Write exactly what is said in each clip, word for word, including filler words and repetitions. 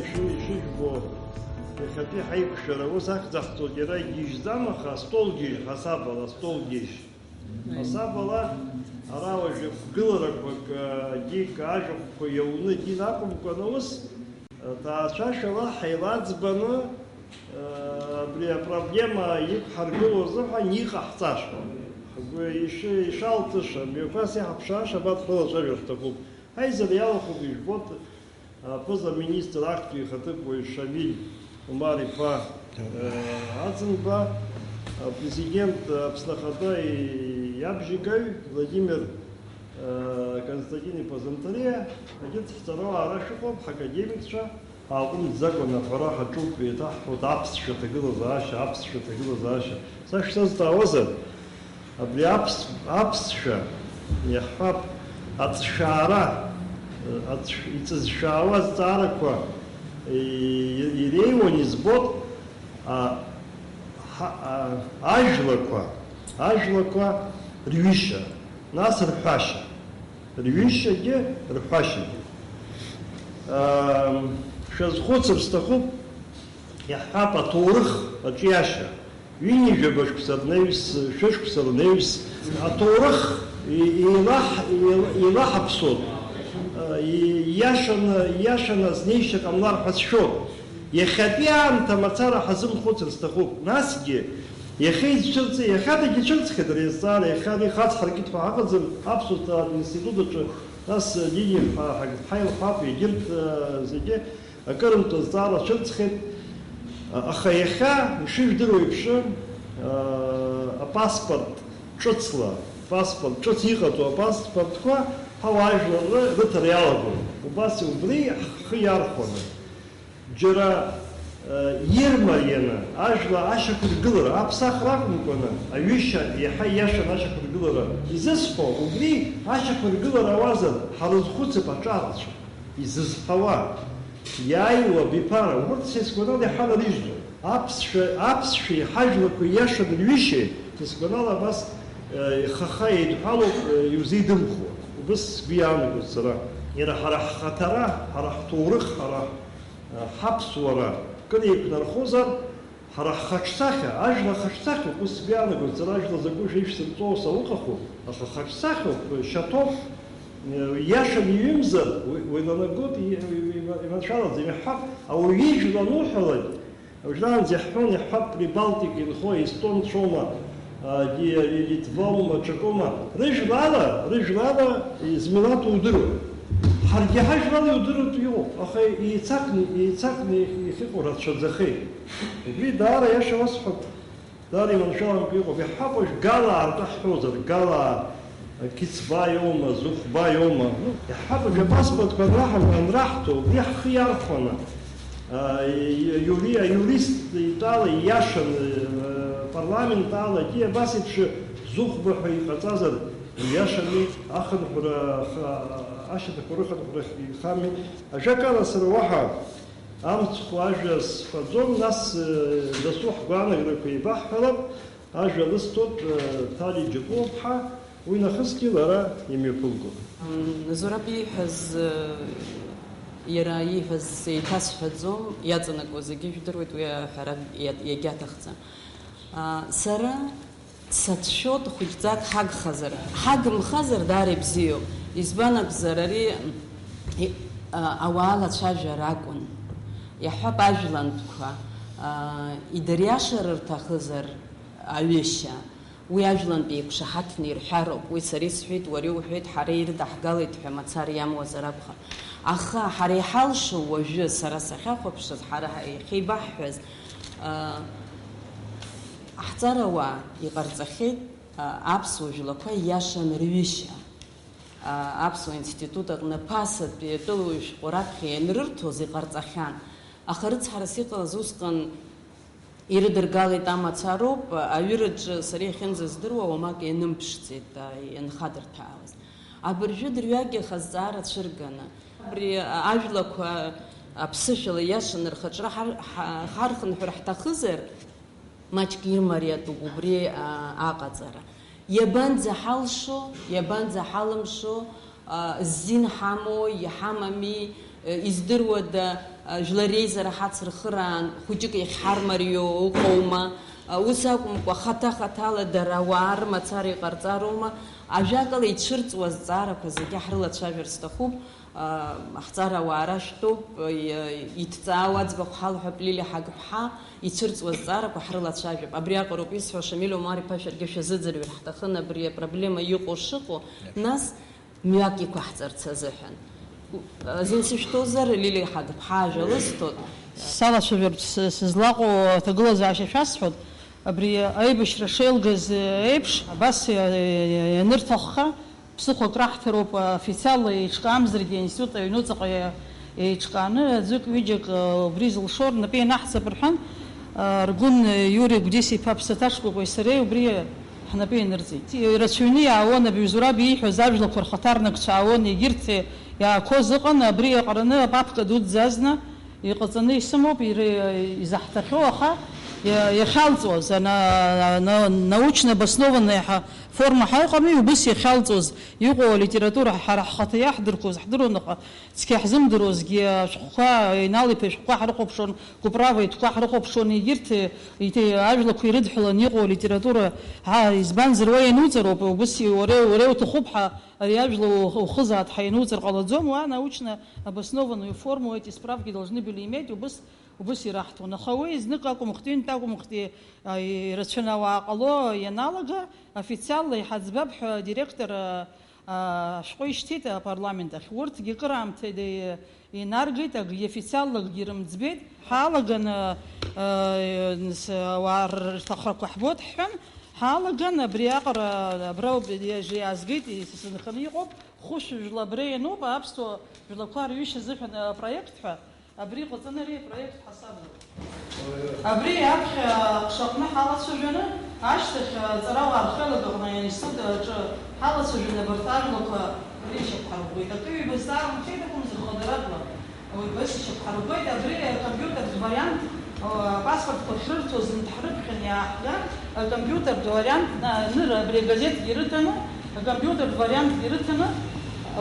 Иши-, ишыжәбо, иахьатәи ҳаиқәшәара ус ахьӡаҳҵоит, иара игьежьӡам, аха астолгьежь, ҳасабала, астолгьежь. Ҳасабала, ара уажәы гәыларақәак, егьи ажәахәқәа иауны, егьи акәымкәаны, ус, ҭаацәашәала ҳаилаӡбаны, абри апроблема иқәҳаргыло азыҳәан иҟаҳҵаша, ҳгәы иши-, ишалҵыша, мҩақәас иаҳԥшааша абадҳәалацәажәар ҳҭахуп. Ҳаизара иалахәуп, ижәбоит, аԥыза-министр актәи ихаҭыԥуаҩ Шамиль Умар-иԥа, э, Аӡынба, апрезидент, Аԥсны Ахада иабжьагаҩ Владимир, э, Константин-иԥа Занҭариа, егьырҭ ҳҵарауаа ара шыҟоуп, ҳакадемикцәа, ҳааҟәымҵӡакәа аҳәара ҳаҿуп, еиҭаҳҳәоит аԥсшәа ҭагылазаашьа, аԥсшәа ҭагылазаашьа. Са шәсазҵаауазар, абри аԥс-, аԥсшәа, иаҳҳәап, аҵшәаара, аҵш-, иҵызшәаауа азҵаарақәа и-, иреиуан, избоит, а, ҳа-, а, ажәлақәа, ажәлақәа рҩышьа, нас рҳәашьа, рҩышьагьы рҳәашьагьы. Ам, шәазхәыцыр сҭахуп, иаҳҳәап, аҭоурых аҿиашьа. Ҩынҩажәаба шықәса рнаҩс, шәышықәса рнаҩс, аҭоурых и-, еилаҳ-, еил-, еилаҳаԥсоит, и-, ииашаны, ииашаны азнеишьа ҟамлар ҳәа сшәоит. Иахьатәи аамҭа мацара ҳазымхәыцыр сҭахуп. Насгьы, иахьа изцәырҵ-, иахьадагьы ицәырҵхьеит ари азҵаара, иахьа ари хацҳаркит ҳәа ҳаҟаӡам, аԥсуа институт аҿы, нас Лилиа ҳа-, ҳа-, ҳаилхәап, егьырҭ, э, зегьы. Акырынтә азҵаара цәырҵхеит, аха иахьа, ишыжәдыруа еиԥш, апаспорт ҿыцла, паспорт ҿыц иҟаҵоу апаспортқәа ҳауаажәлар ры-, рыҭара иалагон. Убас убри ҳхы иархәаны. Џьара, ирмарианы ажәла ашьақәыргылара, аԥсахра акәымкәаны, аҩышьа иаҳа ииашаны ашьақәыргылара изысҳәо, убри ашьақәыргылара ауазар, ҳарызхәыцып аҿарацәа. Изызҳауа, иааиуа абиԥара, урҭ, са исгәанала, иҳанарыжьӡом. Аԥсшәа, аԥсшәеи ҳажәлақәеи ииашаны рҩышьеи, са исгәанала, абас, э, хаха еидҳәалоуп, э, иузеидымхуа. Убыс сгәы иаанагоит сара. Иара ҳара ҳхаҭара, ҳара ҳҭоурых, ҳара, э, ҳаԥсуара кыр еиқәнархозар, ҳара ҳхаҿсахьа, ажәла хаҿсахьоуп, ус сгәы иаанагоит, сара ажәла закәу шәишәсырҵо сауҟаху, аха хаҿсахьоуп, шьаҭоуп, иашан иҩымзар, уи, уи ланагоит, и-, и-, и-, иманшәалаӡам, иаҳҳәап, ауаҩы ижәла ануҳәалак, уажәраанӡа иаҳҳәон, иаҳҳәап, Прибалтика инхо, естонцәоума, а, ди-, ди-, литваума, ҽакоума, рыжәлала, рыжәлала измилаҭу удыруеит. Ҳаргьы ҳажәлала иудыруеит иҟоуп, аха еицакны, еицакны иахьыҟоу рацәаӡахеит. Убри даара иаша уасҳәап, даара иманшәаламтәы иҟоуп. Иаҳҳәап, уажә Галаа ртәы ҳҳәозар, Галаа, Қьицба иоума, Зухба иоума? Ну, иаҳҳәап, уажә апаспортқәа анраҳа-, анраҳҭо, убри ҳхы иархәаны, а, и-, иури-, аиурист итәала ииашаны, а, парламент ала, егьи абас еиԥш Зухба ҳәа иҟаҵазар, ииашами, ахынҳәра, аха-, ашьаҭақәа рыхынҳәрахь ихами. Ажәакала, сара уаҳа амцхә ажәа сҳәаӡом, нас, э, дасу ҳгәаанагарақәа еибаҳҳәалап, ажәа лысҭоит, э, Ҭали Џьапуаԥҳа, уи нахысгьы лара имҩаԥылгоит. М, Зураб ииҳәаз, э, иара ииҳәаз еиҭасҳәаӡом, иаҵанакуа зегьы жәдыруеит, уи аҳәара иа-, иагьаҭахӡам. А, сара Сацәшәоит, хәыҷӡак ҳагхазар, ҳагымхазар даара ибзиоуп. Избан акәзар, ари, и-, а, ауаа лацәажәара акәын. Иаҳҳәап, ажәлантәқәа, а, идыриашар рҭахызар аҩышьа, уи ажәлантәи еиқәшаҳаҭны ирҳәароуп. Уи сара исҳәеит, уара иуҳәеит, ҳара ирыдаҳгалеит ҳәа мацара иамуазар акәхап. Аха ҳара иҳалшо уажәы, сара сахьахәаԥшыз, ҳара ҳа-, иахьеибаҳҳәаз, а, Ҳҵарауаа иҟарҵахьеит, а, аԥсуа жәлақәа ииашан рҩышьа. А, аԥсуа институт аҟны ԥасатәи атәылауаҩ шәҟәы раԥхьа ианрырҭоз иҟарҵахьан. Аха рыцҳарас иҟалаз усҟан ирыдыргалеит амацароуп, аҩыраҿы сара иахьынӡаздыруа уамак ианымԥшӡеит, а, ианхадырҭаауаз. Абыржәы дырҩагьых азҵаара цәырганы, абри ажәлақәа аԥсышәала ииашаны рхаҿра ҳар-, ҳа-, ҳархынҳәыр ҳҭахызар, Маҷк ирмариатәуп убри, а, аҟаҵара. Иабанӡаҳалшо, иабанӡаҳалымшо, а, ззин ҳамоу, иҳамами, э, издыруада, Жәлар реизара ҳацырхыраан, хәыҷык иахьҳармариоу ыҟоума? Ус акәымкәа, хаҭа-хаҭала дара ауаа рымацара иҟарҵароума? Ажәакала, ицәырҵуа азҵаарақәа зегьы ҳрылацәажәар сҭахуп. Ҳҵарауаа рашәтәуп, иҭҵаау аӡбахә ҳалҳәап, Лилиа Ҳагԥҳа, ицәырҵуа азҵаарақәа ҳрылацәажәап. Абриаҟароуп исҳәо, Шамиль Омар-иԥа, шәаргьы шәазыӡырҩыр ҳҭахын абри апроблема иҟоу шыҟоу, нас мҩак иқәаҳҵарц азыҳәан. Азин сышәҭозар, Лилиа Ҳагԥҳа, ажәа лысҭоит. Салацәажәартә сы-, сызлаҟоу аҭагылазаашьа шәасҳәоит. Абри аибашьра шеилгаз еиԥш, абас иа-, иа-, ианырҭахха, ԥсыхәак раҳҭароуп, официалла еиҿкаамзаргьы, аинститут аҩнуҵаҟа иа-, еиҿкааны аӡәык-ҩыџьак, убри зылшо рнапы ианаҳҵап рҳәан, Аргәын Иури Гәдис-иԥа Ԥсаҭа Шкәакәеи сареи убри ҳнапы ианырҵеит. Ирацәаҩны иаауан, абиузураб ииҳәоз ажәлақәа рхаҭарнакцәа аауан, егьырҭ иаақәоз ыҟан, абри иаҟараны апапка дуӡӡа азна иҟаҵаны исымоуп, ира-, изаҳҭахьоу, аха иа-, иахьалҵуаз, ана-, на-, научно обоснованная ҳа-, форма ҳаҟами, убыс иахьалҵуаз иҟоу алитература ҳара ҳхаҭа иаҳдырқәоз ҳдыруан, аха цқьа ҳзымдыруазгьы ашәҟәқәа, Инал-иԥа ишәҟәқәа ҳрыхәаԥшуан, Кәыправа итәқәа ҳрыхәаԥшуан, егьырҭ, еиҭа ажәлақәа ирыдҳәалан иҟоу алитература, ҳа, избанзар, уа иануҵароуп, убыс уара, уара иуҭахуп ҳәа ари ажәла у-, ухызаат ҳәа иануҵар ҟалаӡом, уа научно обоснованную форму эти справки должны были иметь, убыс, убыс ираҳҭон. Аха уи знык акәымхт, ҩынтә акәымхт, и-, а, ирацәаны ауаа ҟало ианалага, официалла иҳаӡбап ҳәа адиректор, а, ашәҟәы ишьҭит апарламент ахь. Урҭгьы кыраамҭа иде-, инаргеит, акгьы официалла акгьы рымӡбеит. Ҳалаганы, э, с-, ауаа рҭахрақәа ҳбоит ҳҳәан, ҳалаган абри аҟара, абра ауп иа-, иаазгеит, ис-, сынханы иҟоуп, хәышә жәла абра иануп, аԥсуа жәлақәа рҩышьа азыҳәан апроект ҳәа. Абри иҟаҵаны ари апроект ҳасабла. Абри аԥхьа аҟәшаҟны ҳалацәажәаны, ашьҭахь аҵарауаа рхеилак аҟны аинститут аҿы ҳалацәажәаны абарҭ ажәлақәа рышьақәҳарӷәӷәеит. Акы-ҩба зҵаара нхеит акәымзар, хадаракла. Уи убас ишьақәҳарӷәӷәеит. Абри акомпиутертә вариант, а, апаспортқәа ахьрырҭоз нҭҳарыԥхьан иааҳган, акомпиутертә вариант, на-, ныр абри агазеҭгьы ирыҭаны, акомпиутертә вариантгьы ирыҭаны,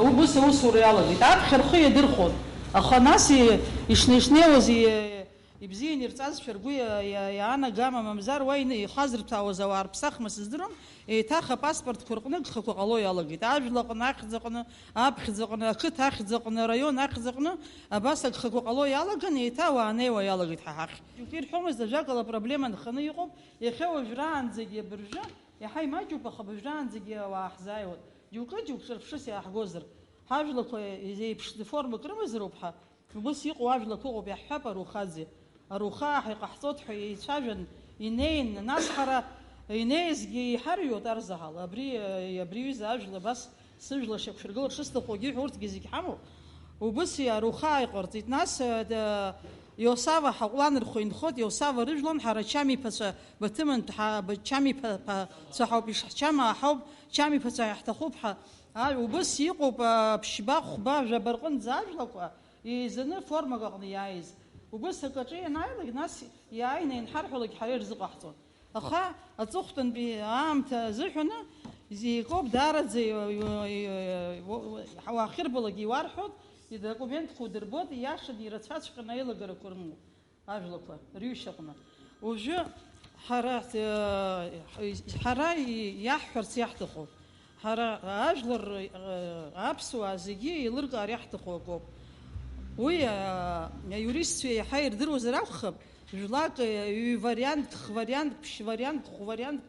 убыс аусура иалагеит. Аԥхьа рхы иадырхәон. Аха нас и-, ишнеи-, ишнеиуаз и-, ибзиан ирҵазшәа ргәы иа-, иа-, иаанагама, мамзар уа ины-, ихазырҭәаауаз ауаа рԥсахма сыздырам, еиҭах апаспортқәа рҟны агхақәа ҟало иалагеит. Ажәлаҟны, ахьӡаҟны, аԥхьӡаҟны, ақыҭа ахьӡаҟны, араион ахьӡаҟны абас агхақәа ҟало иалаган, еиҭа ауаа неиуа иалагеит ҳа ҳахь. Џьоукы ирҳәомызт, ажәакала, апроблема нханы иҟоуп, иахьа уажәраанӡагьы абыржәы иаҳа имаҷуп, аха абыржәраанӡагьы ауаа ҳзааиуан. Џьоукы-џьоук ҿырԥшыс иааҳгозар, ҳажәлақәа изеиԥшны формак рымазароуп ҳәа. Убыс иҟоу ажәлақәа ыҟоуп, иаҳҳәап, Арухаӡе. Арухаа ҳәа иҟаҳҵоит ҳәа еицәажәан, инеин, нас ҳара инеизгьы иҳарҩуеит арзаҳал. Абри, абри аҩыза ажәла абас сыжәла шьақәшәыргылар шысҭаху, егьырҭ урҭгьы зегь ҳамоуп. Убыс Арухаа иҟарҵеит. Нас, э, д-, Иосава ҳаҟәланырхәа инхоит, Иосава рыжәлан ҳара Чамиԥацәа Баҭымынтә ҳа-, ба-, Чамиԥацәа ҳауп ишҳчама, ҳауп Чамиԥацәа иаҳҭахуп ҳәа. А, убыс иҟоуп, а, ԥшьба, хәба, жәаба рҟынӡа ажәлақәа еизаны формак аҟны иааиз. Убыс акаҿы ианааилак, нас иааины ианҳарҳәалак ҳара ирзыҟаҳҵон. Аха аҵыхәтәантәи аамҭа азыҳәаны икоуп даараӡа, уахьырбалак иуарҳәоит, идокументқәа удырбоит, ииашаны ирацәаҵәҟьаны аилагарақәа рымоуп. Ажәлақәа рҩышьаҟны. Уажәы ҳара, э, ҳара иаҳҳәарц иаҳҭаху, ҳара ажәлар, э, аԥсуаа зегьы еилыркаар иаҳҭаху акоуп. Уи, а, аиуристцәа иаҳа ирдыруазар акәхап, жәлак, э, ҩ-вариантк, х-вариантк, ԥшь-вариантк, хә-вариантк,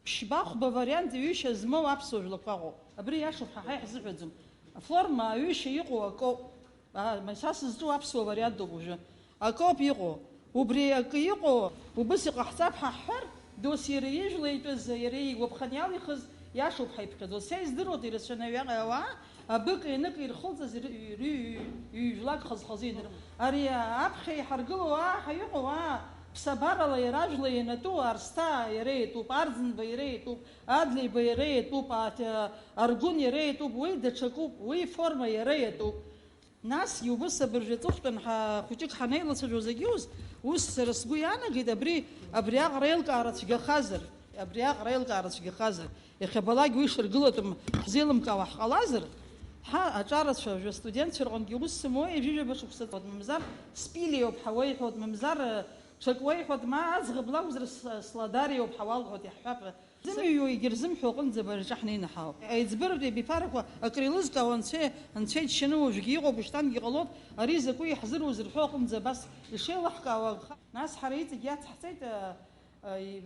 ԥшьба-хәба вариант ҩышьа змоу аԥсуа жәлақәа ыҟоуп. Абри иашоуп ҳәа ҳа иаҳзыҳәаӡом. Аформа аҩышьа иҟоу акоуп. А, ма са сызҿу аԥсуа вариант ауп уажәы. Акоуп иҟоу. Убри акы иҟоу, убыс иҟаҳҵап ҳәа ҳҳәар, дос иара ижәла итәыз, иара игәаԥханы иалихыз, иашоуп ҳәа иԥхьаӡоит. Са издыруеит, ирацәаны аҩаҟа ауаа, абык-енык ирхылҵыз ры-, ры-, ҩ-, ҩ-, жәлак хаз-хазы иныр-, ари аԥхьа иҳаргылоу аа ҳәа иҟоу, аа, ԥсабарала иара ажәла ианатәу, Арсҭаа иара иатәуп, Арӡынба иара иатәуп, Адлеиба иара иатәуп, Аҭ-, Аргәын иара иатәуп, уи даҽакуп, уи иформа иара иатәуп. Насгьы убыс абыржәы аҵыхәтәан ҳа-, хәыҷык ҳанеилацәажәоз егьиус, ус сара сгәы иаанагеит, абри, абриаҟара еилкаара цәгьахазар, абриаҟара еилкаара цәгьахазар, иахьабалак уи шыргылатәым ҳзеилымкаауа ҳҟалазар, Ҳа, аҿарацәа, жәа студентцәа рҟынгьы ус сымоуеи, ҩажәижәаба шықәса ҵуеит, мамзар, Спилиоуп ҳәа уеиҳәоит, мамзар, ҽак уеиҳәоит, ма аӡӷаб лакәзар, с-, Сладариоуп ҳәа уалҳәоит, иаҳҳәап. Зымҩуа егьырзымҳәо аҟынӡа абыржәы ҳнеины ҳаауп. Аиҵбыратәи абиԥарақәа акры еилызкаауа анцәа, анцәа иџьшьаны уажәгьы иҟоуп, ушьҭангьы иҟалоит, ари закәу иаҳзыруз рҳәо аҟынӡа абас ишеилаҳкаауа агха. Нас ҳара иҵегь иацҳҵеит, а, а, и-,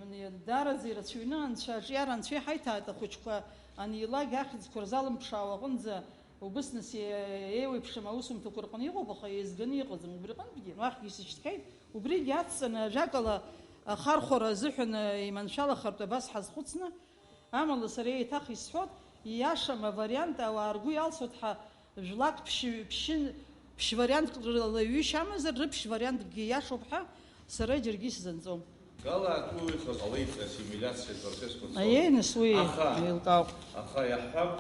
даараӡа ирацәаҩны анцәа аҿиара анцәа иҳаиҭааит, ахәыҷқәа анеилак ахьӡқәа рзалымԥшаауа аҟынӡа убыс нас е-, еиуеиԥшым аусумҭақәа рҟны иҟоуп, аха еизганы иҟаӡам. Убри аҟынтәгьы уахьгьы исышьҭхьеит. Убригьы ацҵаны, ажәакала, ахархәара азыҳәан, э, иманшәалахартә абас ҳазхәыцны, амала сара еиҭах исҳәот, ииашам авариант ауаа ргәы иалсуеит ҳәа, жәлак ԥшь-, ԥшьын-, ԥшь-вариантк рыла ҩышьа амазар, рыԥшь-варианткгьы ииашоуп ҳәа сара џьаргьы исзанҵом. Гала атәыҩа ҟалеит ассимилиациа процессқәа цон. Аиеи, нас уи Аха, еилкаауп. Аха иаҳҳәап,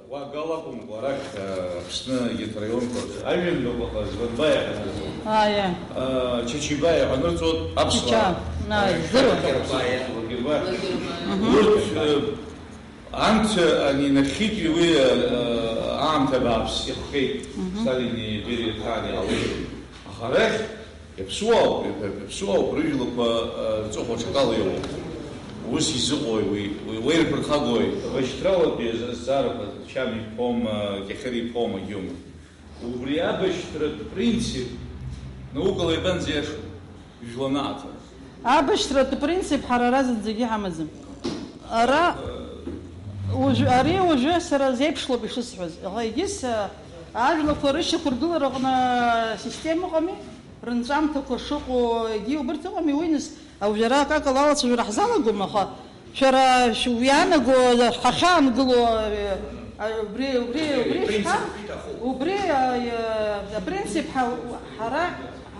Уа Гала акәымкәа, арахь, Аԥсны егьырҭ араионқәа рҿы ажәҩан дақәа ҟазбанба иаҳанырҵоит. Ааи, ааи. Чачибаиа иаҳанырҵоит аԥсуаа. Чача, ааи, здыруа. Лагербаиа. Мгм. Урҭ, анҭ, ани нахьхьитәи уи, аамҭа бааԥс иахҟьеит. Мгм. Сталини Бериа ҭаан иаауеит. Аха арахь иаԥсуаауп, иаԥсуаауп, рыжәлақәа, а, рҵыхәа ҽакала иоуп. Ус изыҟои уи, уи уеирԥырхагои? Абашьҭралатәи азҵаарақәа Чами иԥом, а, Кьахьыри иԥом, агьиума. Убри абашьҭратә принцип наукала иабанӡа иашоу, жәланы аҭара? Абашьҭратә принцип ҳара ара зынӡагьы ҳамаӡам. Ара, уажә, ари уажәы сара зеиԥшлоуп ишысҳәаз. Аха егьыс, а, ажәлақәа рышьақәыргылараҟны система ыҟами, рынҵәамҭақәа шыҟоу, егьи убырҭ ыҟами, уи нас, уажә ара акакала алацәажәара ҳзалагом, аха шәара шә-, уи иаанаго, ҳахьаангыло, а, а, убри, убри, убри шьҭа, убри, а, а, апринцип ҳа-, ҳара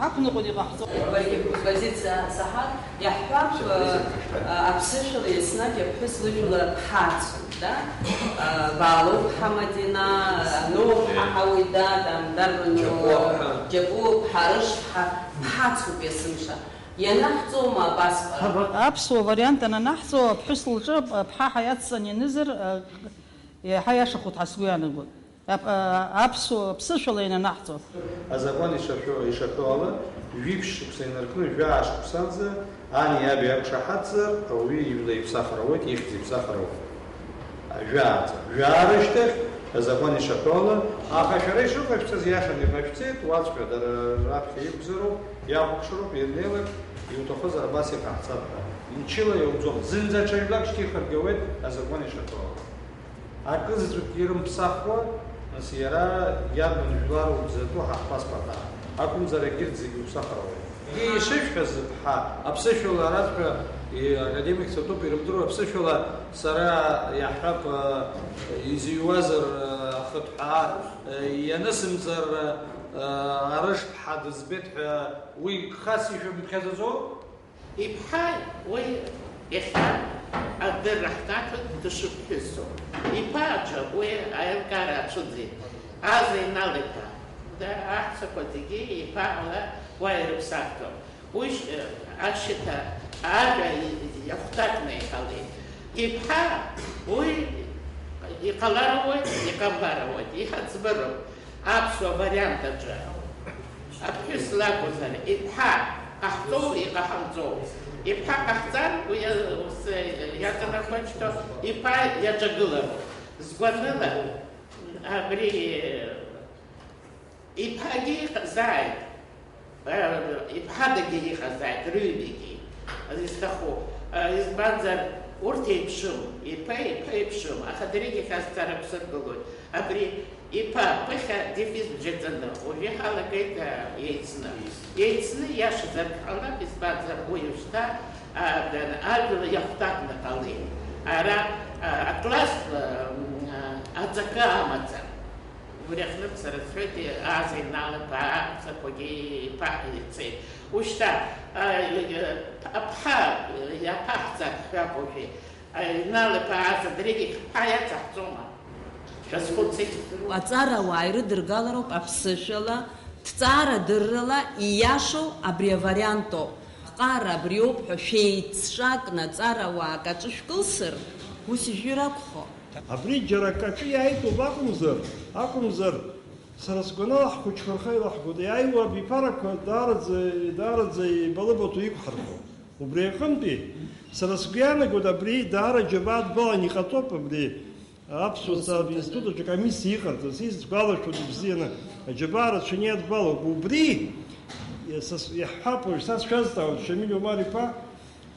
Ҳақәныҟәон иҟаҳҵо. Баргьы бпозициа саҳар, иаҳҳәап, а, аԥсышәала еснагь аԥҳәыс лыжәла ҳацуп, да? А, Баалоуп ҳа Мадина, а, Нур ҳа Ҳауида, там, дарбану, Џьапуаԥҳа. Џьапуаԥҳа, Рышԥҳа, ҳацуп есымша. Ианаҳҵома абасҟара? Аԥсуа вариант ананаҳҵо, аԥҳәыс лҿы аԥҳа ҳаиацҵан ианызар, а, еиҳа иашахоит ҳәа сгәы иаанагоит. Ап-, а, аԥсуа, аԥсышәала иананаҳҵо. Азакәан ишашәо, ишаҳәо ала, жәиԥшь шықәса инаркны жәаа шықәсанӡа ани иаби иақәшаҳаҭзар, ауаҩы ижәла иԥсахыр ауеит, ихьӡ иԥсахыр ауеит. Жәааӡа. Жәаа рышьҭахь, азакәан ишаҳәо ала, аха шәара ишыҟашәҵаз иашаны иҟашәҵеит, уаҵәҟьа дара раԥхьа иқәзароуп, иахәаԥшроуп, ирнеилак, иуҭахызар абас иҟаҳҵап ҳәа. Мчыла иауӡом, зынӡа ҽа жәлак шьҭихыргьы ауеит, азакәан ишаҳәо ала. Акызаҵәык ирымԥсахуа, нас иара иарбан жәлароу дзатәу ҳа ҳпаспорт аан акәымзар, егьырҭ зегьы уԥсахыр ауеит. Ишышәҳәаз, ҳа, аԥсышәала араҵәҟьа, и-, академикцәа атәуп ирымдыруа, аԥсышәала сара иаҳҳәап, а, изыҩуазар, а, ахыҭҳәаа, а, ианысымҵар, а, Арышԥҳа дызбеит ҳәа уи гхас ишәымԥхьаӡаӡоу? Иԥҳа уи иахьа адырра ҳнаҭоит дышыԥҳәысу. Иԥа аҿы уи аилкаара ацәыӡит. Аза Инал-иԥа, да, аҳәсақәа зегьы иԥа ала уа ирыԥсахӡом. Уи ш-, ашьаҭа ажәа и-, иахәҭакны иҟалеит. Иԥҳа уи иҟалар ауеит, иҟамлар ауеит, иҳаӡбароуп. Аԥсуа вариант аҿы аԥҳәыс лакәзар, иԥҳа ҟаҳҵоу, иҟаҳамҵоу? Иԥҳа ҟаҳҵар, уи ус иаҵанакуеит, что иԥа иаҿагылароуп. Згәаныла, абри иԥагьы иҟазааит, иԥҳадагьы иҟазааит, рыҩбагьы изҭаху. Избанзар, урҭ еиԥшым, иԥа иԥа еиԥшым, аха даргьы иҟазҵара ақәсыргылоит. Абри Иԥа, ԥыхьа дефис бжаӡаны, уажәы иҳалагеит, а, еицны. Еицны иашазаргь ҟалап, избанзар, уи уажәшьҭа, а, дан-, ажәла иахәҭакны ҟалеит. Ара, а, акласс, а, м, а, аҵакы амаӡам. Убри аҟнытә сара сҳәеит, аза Инал-иԥа аҳәсақәагьы иԥаҳәа ицеит. Ушьҭа, а, а, аԥҳа иаԥаҳҵар ҳәа уажәы. Инал-иԥа, аза даргьы ҳԥа иацаҳҵома? Шәазхәыцит? Аҵарауаа ирыдыргалароуп аԥсышәала, ҭҵаарадыррала ииашоу абри авариант ауп. Аԥҟара абриоуп ҳәа шәеицҿакны аҵарауаа акаҿы шәкылсыр, ус ижәыр акәхап. Абри џьара акаҿы иааитоуп акәымзар, акәымзар, сара сгәанала, ҳхәыҷқәа рхы еилаҳгоит, иааиуа абиԥарақәа даараӡа, даараӡа еибалыбаҭо иқәҳархо. Убри аҟынтәи, сара сгәы иаанагоит, абри даара џьабаа дбалан иҟаҵоуп, абри аԥсуа ҭҵааратә институт аҿы акомиссиа иҟарҵаз, исгәалашәоит ибзианы, аџьабаа рацәаны иадбалоуп. Убри, са с-, иаҳҳәап, уажә са сшәазҵаауеит, Шамиль Омар-иԥа,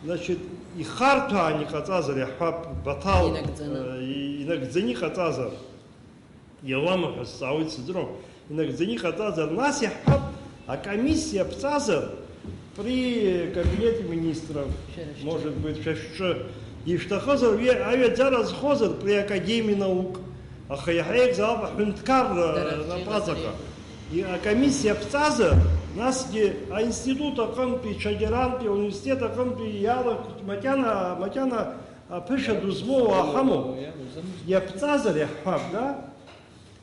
значит, ихарҭәаан иҟаҵазар, иаҳҳәап, Баҭал, Инагӡаны. Э, и-, инагӡаны иҟаҵазар, иауама ҳәа сҵаауеит, сыздыруам, инагӡаны иҟаҵазар, нас иаҳҳәап, акомиссиа ԥҵазар, при кабинете министров, Шәара шәҿы. Может быть, шәа шәҿы, ишәҭахызар, уи аҩаӡара азхозар, при академии наук, аха иаҳа еигӡалап аҳәынҭқарра Дара напаҵаҟа. Рҿиаҵәҟьа. И-, акомиссиа ԥҵазар, насгьы аинститут аҟынтәи, Чагьарантәи, ауниверситет аҟынтәи иалак-, макьана, макьана аԥышәа ду змоу уаа ҳамоуп. Иаԥҵазар иаҳҳәап, да?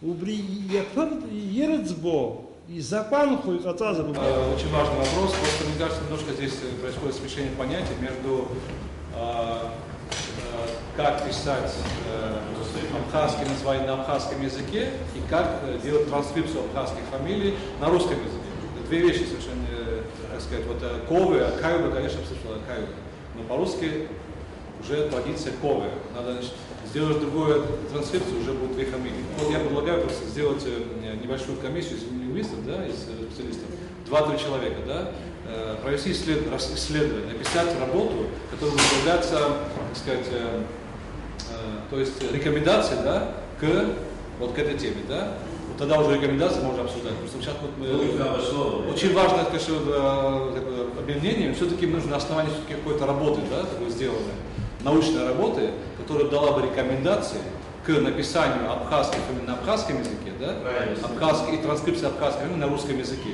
Убри иаԥыр-, ирыӡбо, изакәанхо иҟаҵазар убри. Э, очень важный вопрос. Просто, мне кажется, немножко здесь, э, происходит смешение понятий между, а, э, как писать, э, абхазские названия на абхазском языке и как, э, делать транскрипцию абхазских фамилий на русском языке. Это две вещи совершенно, э, так сказать, вот, э, Ковы, а Каюбы, конечно, слышал, а Каюбы. Но по-русски уже традиция Ковы. Надо, значит, сделать другую транскрипцию, уже будут две фамилии. Вот я предлагаю просто сделать, э, небольшую комиссию из лингвистов, да, из, э, специалистов, два-три человека, да, э, провести исслед-, рас-, исследование, написать работу, которая будет являться, так сказать, э, э, то есть рекомендации, да, к, вот к этой теме, да. Вот тогда уже рекомендации можно обсуждать. Потому что сейчас вот мы... Ну, и обоснованно. Очень важно, конечно, вот, э, такое объединение, все-таки нужно основание все-таки какой-то работы, да, такой сделанной, научной работы, которая дала бы рекомендации к написанию абхазских фамилий на абхазском языке, да, Правильно. Абхазских и транскрипции абхазских фамилий на русском языке.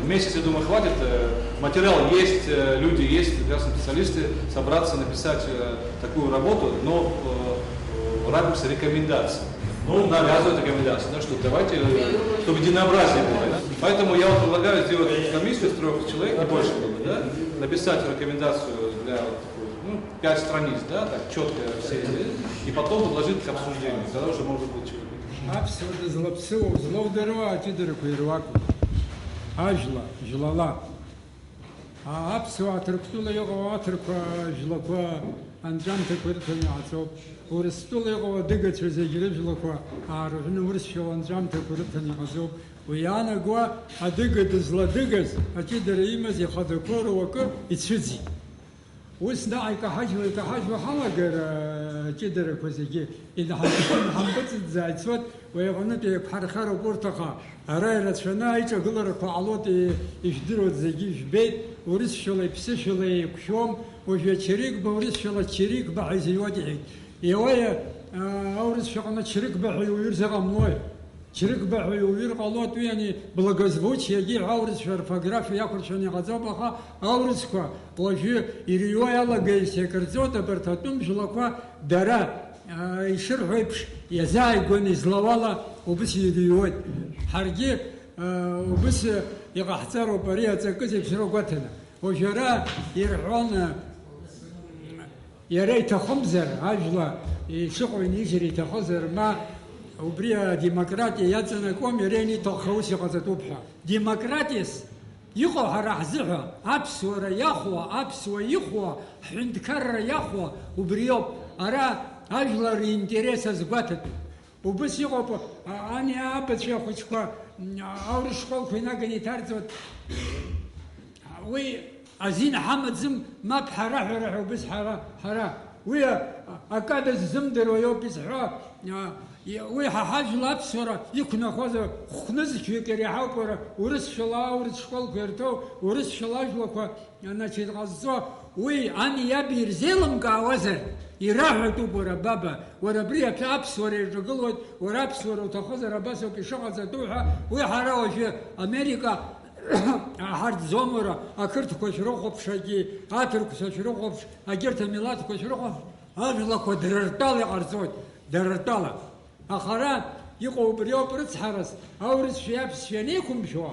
Месяц, я думаю, хватит. Э, материал есть, э, люди есть, прекрасные специалисты, собраться, написать, э, такую работу, но, э, э, в рамках рекомендаций. Ну, навязывают рекомендации, да, что давайте, э, чтобы единообразие было, да. Поэтому я вот предлагаю сделать комиссию из трёх человек, не больше было бы, да, написать рекомендацию для, вот, ну, пять страниц, да, так, четко все эти, и потом предложить к обсуждению, тогда уже может быть человек. Аԥсуа дызлаԥсыуоу, злоудыруа аҷыдарақәа ируакуп. Ажәла, жәлала. А-, аԥсуаа Ҭырқәтәыла иҟоу аҭырқәа жәлақәа анҵәамҭақәа рыҭаны иҟаҵоуп. Урыстәыла иҟоу адыгацәа зегь рыжәлақәа аарҳәны урысшәала анҵәамҭақәа рыҭаны иҟаҵоуп. Уи иаанагоа адыга дызладыгаз, аҷыдара имаз ихадақәоу руакы ицәыӡит. Ус наҟ икаҳажьуа, икаҳажьуа ҳалагар, а, аҷыдарақәа зегьы инҳампыҵӡа ицоит, уи аҟнытә еиқәҳархароуп урҭ, аха ара ирацәаны аиҿагыларақәа ҟалоит, и-, ижәдыруеит, зегьы ижәбеит, урысшәалеи ԥсышәалеи еиқәшәом, уажәы ачерекба урысшәала чирикба ҳәа изыҩуеит иҳәеит. Иауеи, а, аурысшәаҟны чирикба ҳәа иуҩыр заҟамлои? Чрыгба ҳәа иуҩыр ҟалоит, уи ани благозвучиагьы ҳәа аурысшәа орфографиа иақәыршәаны иҟаҵоуп, аха аурысқәа уажәы ирыҩуа иалагеижьҭеи акырҵоит, абарҭ атәым жәлақәа дара, аа, ишырҳәо еиԥш, иазааигәаны излауала убыс ирыҩуеит. Ҳаргьы, аа, убыс иҟаҳҵароуп ари аҵакы зегь шрагәаҭаны. Уажәы ара ирҳәон, Иара иҭахымзар, ажәла ишыҟоу инижьыр иҭахызар, ма убри адемократиа иаҵанакуам, иара ианиҭахха ус иҟаҵатәуп ҳәа. Демократиас иҟоу ҳара ҳзыҳәа, аԥсуара иахәо, аԥсуа ихәо, ҳҳәынҭқарра иахәо убриоуп. Ара ажәлар ринтерес азгәаҭатәуп. Убыс иҟоуп, а, ани абацәа ахәыҷқәа, м, аурыс школқәа инаганы иҭарҵоит. Уи азин ҳамаӡам, мап ҳара ҳәа, ҳәа убыс ҳара, ҳара. Уи, а, акада ззымдыруа иоуп изҳәо, а, и-, уи ҳа ҳажәла аԥсуара иқәнахуазар хәнызқьҩык иреиҳауп, уара, урысшәала аурыс школқәа ирҭоу, урысшәала ажәлақәа Значит, ҟазҵо, уи ани иаби ирзеилымкаауазар, ираҳәатәуп, уара, баба, уара абри аԥ-, аԥсуара ирҿагылоит, уара аԥсуара уҭахызар, абас ауп ишыҟаҵатәу ҳәа, уи ҳара уажәы Америка ҳарӡӡом, уара, ақырҭқәа шәрыхәаԥш, егьи аҭырқәцәа шәрыхәаԥш, егьырҭ амилаҭқәа шәрыхәаԥш, ажәлақәа дара ртәала иҟарҵоит, дара ртәала. Аха ара иҟоу убриоуп рыцҳарас, аурысшәеи аԥсшәеи анеиқәымшәо,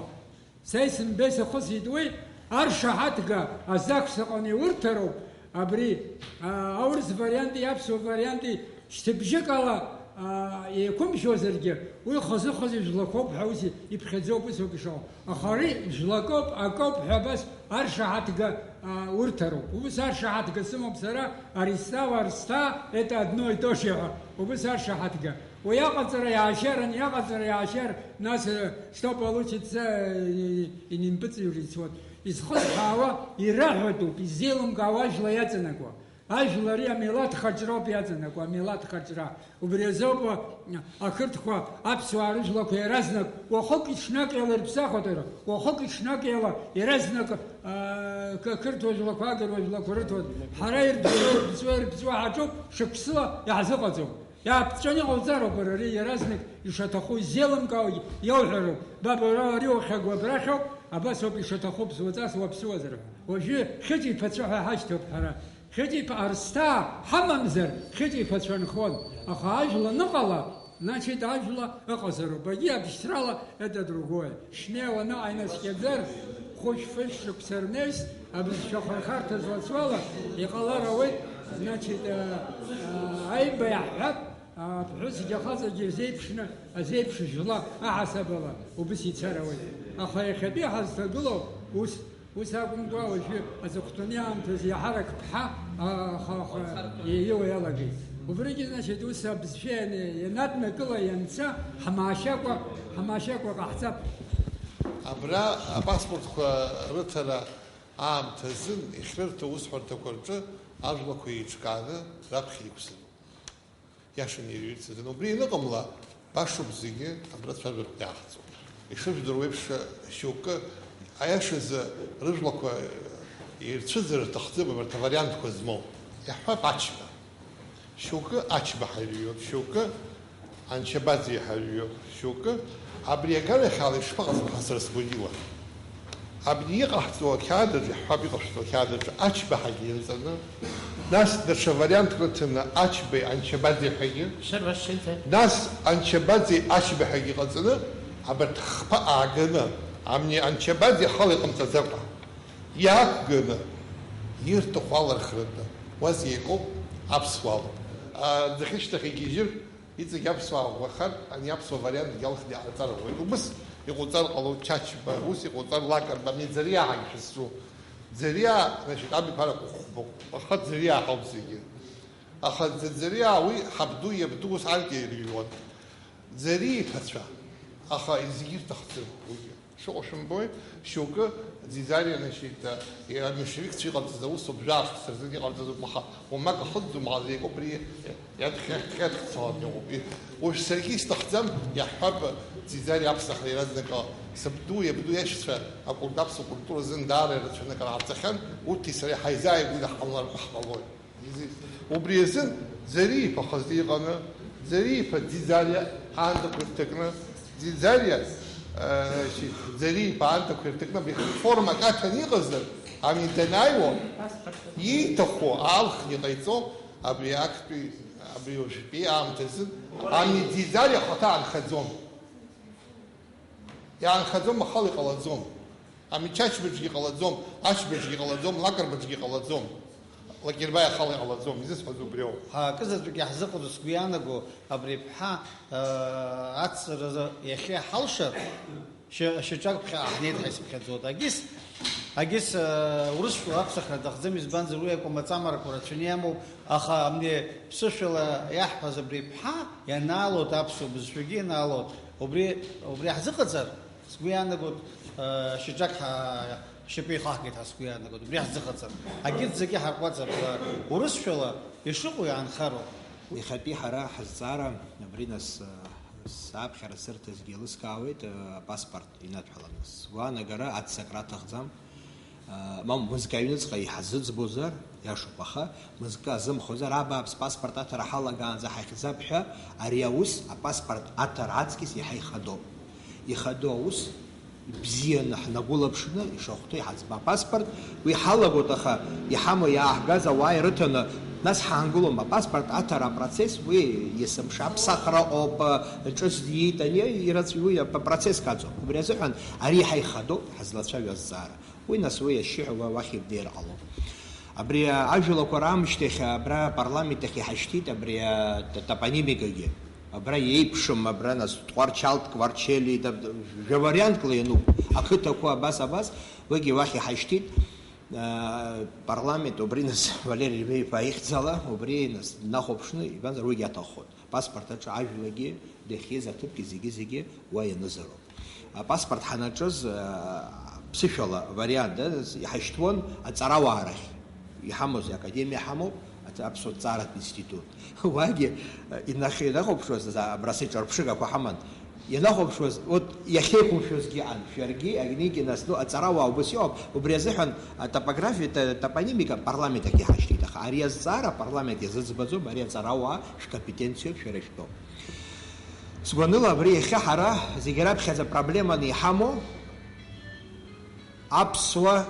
Са исымбеи сахысит уи, аршаҳаҭга азақәс аҟны иурҭароуп, абри, а, аурыс варианти аԥсуа варианти Шьҭыбжьык ала, аа, еиқәымшәозаргьы, уи хазы-хазы жәлақәоуп ҳәа ус иԥхьаӡоуп, усоуп ишыҟоу. Аха ари жәлакоуп, акоуп ҳәа абас аршаҳаҭга, аа, урҭароуп. Убыс аршаҳаҭга сымоуп сара, аристава, арсҭаа, это одно и то же ҳәа. Убыс аршаҳаҭга. Уи иаҟаҵара иаашьаран, иаҟаҵара иаашьар, нас, э, что получится, э, и не импыцируется. Вот. Изхысҳәаауа ираҳәатәуп, изеилымкаауа ажәла иаҵанакуа. Ажәлар амилаҭ хаҿроуп иаҵанакуа, амилаҭ хаҿра. Убри азоуп, а, ақырҭқәа аԥсуаа рыжәлақәа иаразнак, уахыки-ҽнаки ала ирыԥсахуеит, уахыки-ҽнаки ала иаразнак, а, қ-, қырҭуа жәлақәа, агыруа жәлақәа рыҭоит. Ҳара ирԥҵәо, ирԥҵәо, ирԥҵәо ҳаҿуп, шықәсыла иаҳзыҟаҵом. Иааԥҵәаны иҟауҵароуп, ари иаразнак ишаҭаху изеилымкаауа иауҳәароуп. Баб, уара ари ухьагәа абрахьоуп, абас ауп ишаҭаху, ԥсуаҵас уаԥсуазар ҳәа. Уажәы Хьыҵә иԥацәа ҳәа иҳашьҭоуп ҳара. Хьыҵә иԥа Арсҭаа ҳамамзар, Хьыҵә иԥацәа нхон. Аха ажәла аныҟала, значит, ажәла ыҟазароуп. Егьи абшьҭрала это другое. Шнеиуа аныҟа инаскьаӡар, хәышә-фышә шықәса рнаҩс, абызшәа ахырхарҭа злацу ала, иҟалар ауеит, значит, э, э, аиба иаҳҳәап, аԥҳәысгьы ахаҵагьы ирзеиԥшны, азеиԥш жәла аҳасабала убыс ицар ауеит. Аха иахьатәи ҳазҭагылоу ус Ус акәымкәа, уажәы аҵыхәтәаны аамҭазы иаҳарак ԥҳа, а, аха, аха, иеиуа иалагеит. Убригьы, значит, ус абызшәа иан-, ианаднакыла ианца, ҳмаашьакәа, ҳмаашьакәа ҟаҳҵап. Абра апаспортқәа рыҭара аамҭазын иахьрырҭо аусҳәарҭақәа рҿы ажәлақәа еиҿкааны раԥхьа иқәзароуп. Иашаны ирҩырц азын. Убри аныҟамла, башоуп зегьы абра цәажәароуп иаахҵо. Ишыжәдыруа еиԥш, шьоукы, аиашазы, рыжәлақәа ирцәыӡыр рҭахӡам абарҭ авариантқәа змоу. Иаҳҳәап, Ачба. Шьоукы Ачба ҳәа ирҩуп, шьоукы Анчабаӡе ҳәа ирҩуп, шьоукы абри аганахьала ишԥаҟаз ҳасыр сгәагьыла. Абни иҟаҳҵо ақьаад аҿы, иаҳҳәап, иҟашәҵо ақьаад аҿы Ачба ҳәагьы ианҵаны, нас даҽа вариантк рыҭаны Ачбеи Анчабаӡе ҳәагьы, Шәарбашшыӡа. Нас Анчабаӡеи Ачба ҳәагьы ҟаҵаны, абарҭ хԥа ааганы, амни Анчабаӡе ахала иҟамҵаӡакәа, иаақәганы, ирҭаху алархратәы, уа зегь акоуп, аԥсуала. А, ӡахьышьҭахь игьежьыр, Иҵегь аԥсуаа ӷәӷәахар, ани аԥсуа вариантгьы алхны иҟаҵар ауеит. Убыс иҟоуҵар ҟалоит Чачба, ус иҟоуҵар Лакрба, ами Ӡариа ҳәагьы шәызҿу. Ӡариа, значит, абиԥарақәа хәбоуп. Аха Ӡариа ҳауп зегьы. Аха Ӡ-, Ӡариа уи ҳабду иабду ус аркьа ирыҩуан. Ӡариа иԥацәа. Аха зегьы ирҭахӡам уигьы. Шыҟоу шәымбои, шьоукы Ӡиӡариа, значит, а, меншевикцәа иҟарҵаз аусоуп, жәаф сырзын иҟарҵазоуп, аха уамак ахыҵӡом, ҳазеиқәоуп, ари иадхьаҳәхьаҳәхьцалан иҟоуп. Уажә саргьы исҭахӡам, иаҳҳәап, Ӡиӡариа аԥсахра иаразнак ала. Сабду, иабду иашьцәа акультура, аԥсуа культура азын даара ирацәаны акыр ааԥҵахьан, урҭи сареи ҳаизааигәаны ҳҟамлар ҳҟалоит. Убри азын Ӡариа-иԥа хазы иҟаны, Ӡариа-иԥа Ӡиӡариа аандақәа ирҭакны, Ӡиӡариа, э, значит, Ӡариа-иԥа аандақәа ирҭакны абри формак аҭаны иҟазар, ами данааиуа, ииҭаху аалхны иҟаиҵо, абри актәи, абри уажәтәи аамҭазын, ами Ӡиӡариа ахаҭа аанхаӡом. Иаанхаӡом, ахала иҟалаӡом. Ами Чачбаҿгьы иҟалаӡом, Ачбаҿгьы иҟалаӡом, Лакрбаҿгьы иҟалаӡом. Лакербаи ахала иҟалаӡом, изысҳәаз убри ауп. Ҳа акызаҵәык иаҳзыҟаҵо сгәы иаанаго, абри аԥҳа, аа, ацҵаразы иахьа иҳалшар, шьа-, шьаҿак ԥхьаҟа ҳнеит ҳәа исыԥхьаӡоит. Агьыс, агьыс, аа, урысшәала аԥсахра аҭахӡам, избанзар уи акәамаҵамарақәа рацәаны иамоуп, аха абни ԥсышәала иаҳҳәаз абри аԥҳа ианаалоит, аԥсуа бызшәагьы ианаалоит, убри, убри ҳзыҟаҵар, Сгәы иаанагоит, э, шьаҿак ҳа-, ҳшьапы ихаҳгеит ҳәа сгәы иаанагоит, убри ҳзыҟаҵар. Агьырҭ зегьы ҳарҟәаҵыр, э, урысшәала ишыҟоу иаанхароуп. Иахьатәи ҳара ҳазҵаара, абри нас, э, сааԥхьара сырҭазгьы еилыскаауеит, э, апаспорт инадҳәаланы. Сгәаанагара аццакра аҭахӡам. Э, мамоу, мызкы аҩныҵҟа иҳазыӡбозар, иашоуп, аха мызкы азымхозар, абааԥс, паспорт аҭара ҳалагаанӡа ҳахьӡап ҳәа, ари аус, апаспорт аҭара аҵкьыс иаҳа ихадоуп. Ихадоу аус бзианы ҳнагәылаԥшны ишахәҭоу иҳаӡбап. Апаспорт уи ҳалагоит, аха иҳамоу иааҳгаз ауаа ирыҭаны, нас ҳаангылом. Апаспорт аҭара апроцесс уи есымша аԥсахра ауп, ҿыц диит, ани ирацәаҩу апроцесс ҟаҵоуп. Убри азыҳәан ари иаҳа ихадоуп ҳазлацәажәо азҵаара. Уи нас уи ашьшьыҳәа уа уахь ирдеир ҟалоуп. Абри ажәлақәа раамышьҭахь абра апарламент ахь иҳашьҭит абри атопонимикагьы. Абра иеиԥшым, абра нас Тҟәарчалт, Кварчели, да, жәа вариантла иануп. Ақыҭақәа абас, абас, уигьы уахь иҳашьҭит. Апарламент убри нас Валери Римеи-иԥа ихьӡала, убри нас днахәаԥшны, ибанзар уигьы аҭаххоит. Апаспорт аҿы ажәлагьы дахьиз аҭыԥгьы зегьы-зегьы уа ианызароуп. Апаспорт ҳанаҿыз, а, ԥсышәала вариант, а, иҳашьҭуан аҵарауаа рахь. Иҳамоузеи, академиа ҳамоуп, аҵ-, аԥсуа ҭҵааратә институт. Уагьы, а, инах-, инахәаԥшуаз, за-, абра сеиҿырԥшыгақәа ҳаман. Ианахәаԥшуаз, вот, иахьеиқәымшәозгьы ан, шәаргьы, Агнигина, ну, аҵарауаа убас иҟоуп, убри азыҳәан атопографиа, та-, топонимика апарламент ахь иҳашьҭит, аха ари азҵаара апарламент иазыӡбаӡом, ари аҵарауаа шәкомпетенциоуп, шәара шәтәоуп. Сгәаныла, абри иахьа ҳара зегьы раԥхьаӡа проблеманы иҳамоу аԥсуа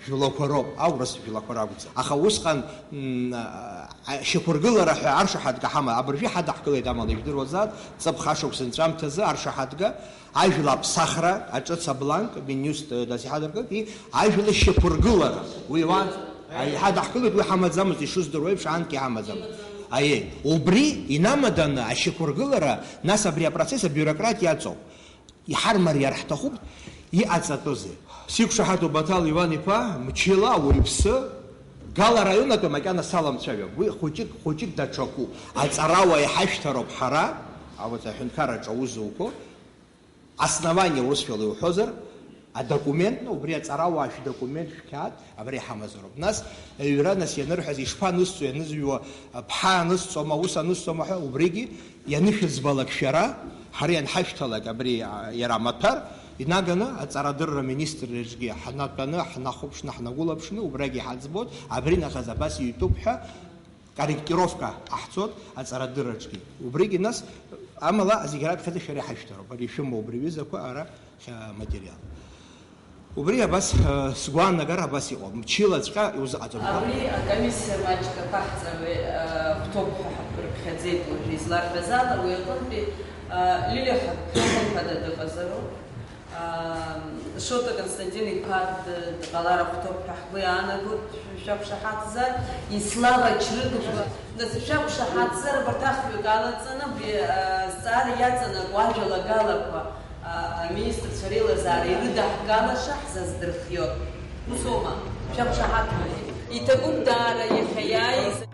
жәлақәа роуп, аурыс жәлақәа ракәӡам. Аха усҟан, м, а, а, шьақәыргылара ҳәа аршаҳаҭга ҳаман, абыржәы иҳадаҳкылеит, амала ижәдыруазааит, ҵыԥх ашықәс нҵәамҭазы аршаҳаҭга, ажәла аԥсахра, аҿыц абланк, Миниуст, э, нас иҳадыркылт, и ажәла шьақәыргылара. Уи уан, а, иҳадаҳкылеит, уи ҳамаӡамызт, ишыздыруа еиԥш, анкьа иҳамаӡамызт. Аиеи, убри инамаданы ашьақәыргылара, нас абри апроцесс абиурократ иаҵоуп. Иҳармариар ҳҭахуп, иҟаҵатәузеи? Сиқәшаҳаҭуп Баҭал Иван-иԥа, мчыла ауаҩԥсы, Гала араион атәы макьана саламцәажәап. Уи хәыҷык, хәыҷык даҽакуп. Аҵарауаа иҳашәҭароуп ҳара, а, вот аҳәынҭқарраҿы аус зуқәо, основание урысшәала иуҳәозар, адокумент, ну, убри аҵарауаа шәдокумент, шәқьаад, абра иҳамазароуп. Нас, аҩра, нас, ианырҳәаз, ишԥанысҵо, ианызҩуа, ԥҳа анысҵома, ус анысҵома ҳәа, убригьы ианышәыӡбалак шәара, ҳара ианҳашәҭалак абри, а, иара амаҭәар, инаганы аҵарадырра министрраҿгьы ҳнатәаны, ҳнахәаԥшны, ҳнагәылаԥшны, убрагьы иҳаӡбоит, абри нахыс абас иҩтәуп ҳәа, корректировка ҟаҳҵоит аҵарадырраҿгьы. Убригьы нас, амала зегь раԥхьаӡа шәара иҳашәҭароуп, ари ишәымоу убри ҩызақәа ара материал. Убри абас, э, сгәаанагара абас иҟоуп, мчылаҵәҟьа иузыҟаҵом. Абри акомиссиа маҷк аԥаҳҵаҩы, э, гәҭоуп ҳәа ҳаԥырԥхьаӡеит уажәы изларҳәаз ала, уи аҟынтәи, э, Лилиа ҳәа хымԥада дыҟазароуп. Э, Шоҭа Константин-иԥа д-, дҟалар ахәҭоуп ҳәа ҳгәы иаанагоит, шәақәшаҳаҭзар, Ислава Чрыгова. Нас ишәақәшаҳаҭзар, абарҭ ахҩык алаҵаны, абри, э, азҵаара иаҵанакуа ажәалагалақәа, а, аминистрцәа реилазаара ирыдаҳгалаша ҳзаздырхиоит. Усоума? Шәақәшаҳаҭуеит. Иҭабуп даара иахьа иааиз.